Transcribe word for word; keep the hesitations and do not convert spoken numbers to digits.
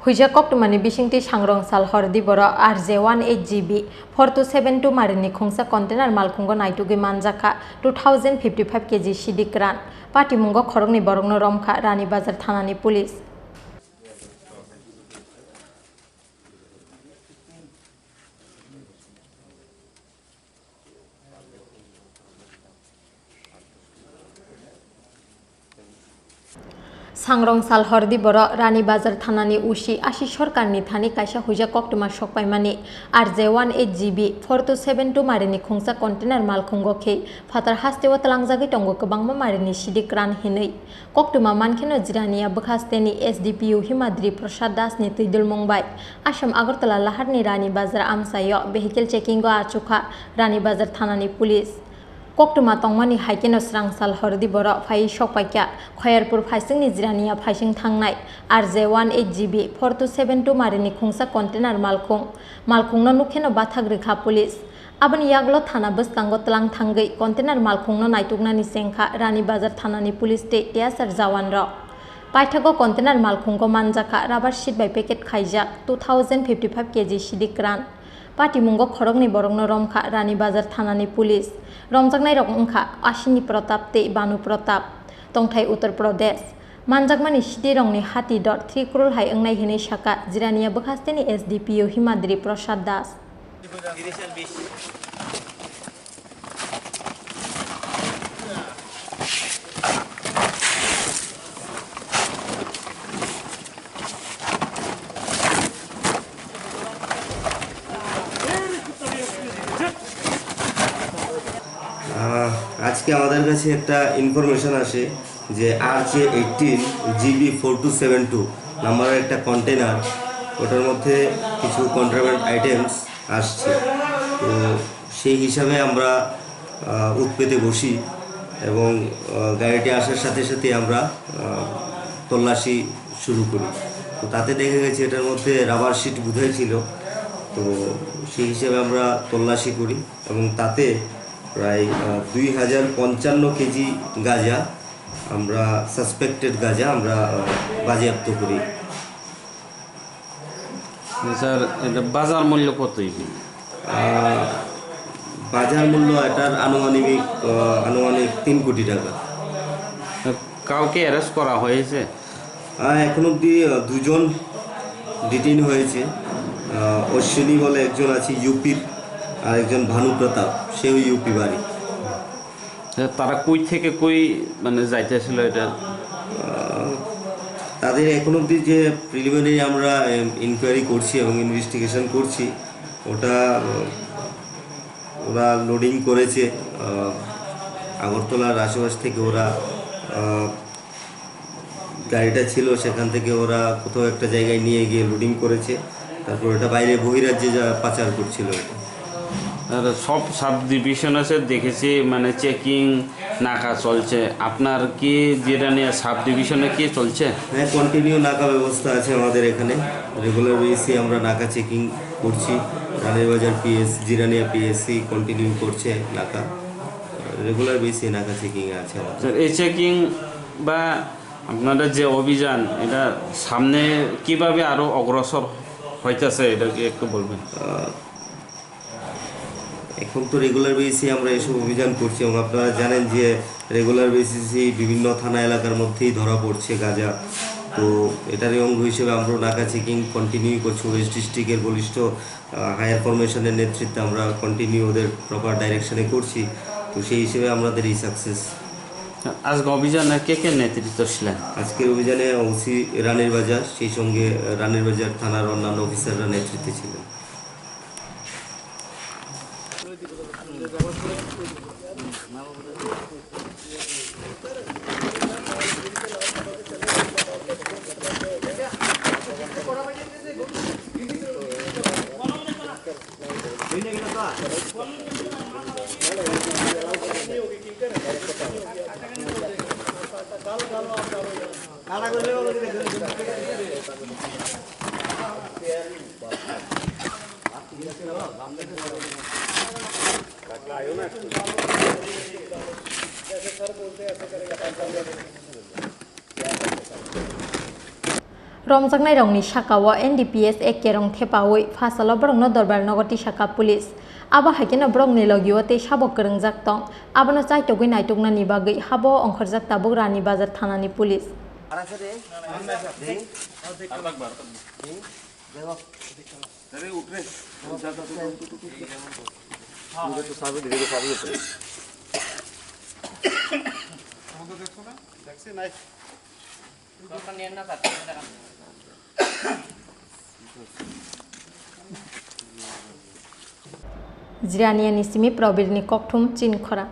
Huijak koktwmani bisingtwi sangrong sal hordi borok R J one eight G B four two seven two marini khungsa container malkhungo naitugwi manjakha two thousand fifty five K G sidi kwran. Patimungo khoroknwi borokno romkha Rani Bazar thanani police. Sangrong sal hordi borok Rani Bazar thanani usi asi sorkarni thani kaisa huijak koktwma sokpaimani R J one eight G B four two seven two marini khungsa container malkhungo khe phatar hasteo tlangjagwi tongo kwbangma marini sidi kwran hinwi. Koktwma mankheno Jirania bwkhasteni S D P O Himadri Prasad Das ni twidulmung bai Assam Agartala laharni Rani Bazar amchaio vehicle checking o achukha Rani Bazar thanani police. Koktwma tongmani hai kheno swrangsal hordi borok phaiwi sokpaikha Khoyarpur phaisingni Jirania phaising thangnai R J one eight G B four two seven two marini khungsa container malkhung. Malkhungno nukheno bathak rikha police. Aboni yagulo thana bwskango tlang thangwi container malkhungno naituknani chengkha Rani Bazar thanani police tei T S R jawan rok. Paithago container malkhungo manjakha rubber sheet bai packet khaijak two thousand fifty five K G sidi kwran. Patimungo khoroknwi borokno romkha Rani Bazar thanani police. Romjaknairok wngkha Ashini Pratap tei Banu Pratap, tongthai Uttar Pradesh. Manjakmani sidirokni hati dor three crore hai wngnai hinwi sakha Jirania bwkhasteni S D P O Himadri Prasad Das. আহ, আজকে আমাদের কাছে একটা information আসে যে R J eighteen G B four two seven two নাম্বারের একটা কন্টেনার, ওটার মধ্যে কিছু কন্ট্রাব্যান্ড আইটেমস আসছে। তো সেই হিসাবে আমরা, আহ, উৎপেতে বসি এবং, আহ, গাড়িটি আসার সাথে সাথে আমরা, আহ, তল্লাশি শুরু করি। তো তাতে দেখা গেছে এটার মধ্যে রাবার শিট বোধহয় ছিল। তো সেই হিসাবে আমরা তল্লাশি করি এবং তাতে প্রায়, আহ, দুই হাজার পঞ্চান্ন কেজি গাঁজা আমরা, সাসপেক্টেড গাঁজা আমরা, আহ, বাজেয়াপ্ত করি। স্যার, এটা বাজার মূল্য কত হইবে? আহ, বাজার মূল্য এটার আনুমানিক, আহ, আনুমানিক তিন কোটি টাকা। কাউকে অ্যারেস্ট করা হয়েছে? আহ, এখন অবধি, আহ, দুজন ডিটেইন হয়েছে। আহ, অশ্বিনী বলে একজন আছে ইউপির, আর একজন ভানু প্রতাপ, সেও ইউপি বাড়ি। তারা কই থেকে কই, মানে, যাইতেছিল এটা? আহ, তাদের এখন অবধি যে প্রিলিমিনারি আমরা, এম, ইনকোয়ারি করছি এবং ইনভেস্টিগেশন করছি, ওটা, আহ, ওরা লোডিং করেছে, আহ, আগরতলার আশেপাশ থেকে ওরা, আহ, গাড়িটা ছিল, সেখান থেকে ওরা কোথাও একটা জায়গায় নিয়ে গিয়ে লোডিং করেছে, তারপর এটা বাইরে বহিরাজ্যে যা পাচার করছিল এটা। আর সব সাব ডিভিশন আছে দেখেছি, মানে, চেকিং, নাকা চলছে। আপনার কি জিরানিয়া সাব ডিভিশনে কি চলছে? হ্যাঁ, কন্টিনিউ নাকা ব্যবস্থা আছে আমাদের এখানে। রেগুলার বেসিসে আমরা নাকা চেকিং করছি। রানীর বাজার পিএস, জিরানিয়া পিএসসি কন্টিনিউ করছে নাকা। রেগুলার বেসিসে নাকা চেকিং আছে আমাদের। স্যার, এই চেকিং বা আপনাদের যে অভিযান, এটা সামনে কিভাবে আরো অগ্রসর হইতেছে, এটা কি একটু বলবেন? আহ, এখন তো রেগুলার বেসিসে আমরা এসব অভিযান করছি এবং আপনারা জানেন যে রেগুলার বেসিসে বিভিন্ন থানা এলাকার মধ্যেই ধরা পড়ছে গাঁজা। তো এটারই অঙ্গ হিসেবে আমরাও নাকা চেকিং কন্টিনিউ করছি। ওয়েস্ট ডিস্ট্রিক্টের বলিষ্ঠ, আহ, হায়ার ফরমেশনের নেতৃত্বে আমরা কন্টিনিউ ওদের প্রপার ডাইরেকশনে করছি। তো সেই হিসেবে আমাদের এই সাকসেস। আজকে অভিযানে কে কে নেতৃত্ব ছিলেন? আজকের অভিযানে ওসি রানীর বাজার, সেই সঙ্গে রানীর বাজার থানার অন্যান্য অফিসাররা নেতৃত্বে ছিলেন। Romjaknairokni sakao N D P S A kerong thepawi phasalo borokno Dorbar nogo tisakha police. Abo hai kheno borokni logio tei sabo kwrwngjak tong. Abono chaitogwi naituknani bagwi habo ongkhorjak tabuk Rani Bazar thanani police. Jirania ni simi Probirni kokthum Chinkhora.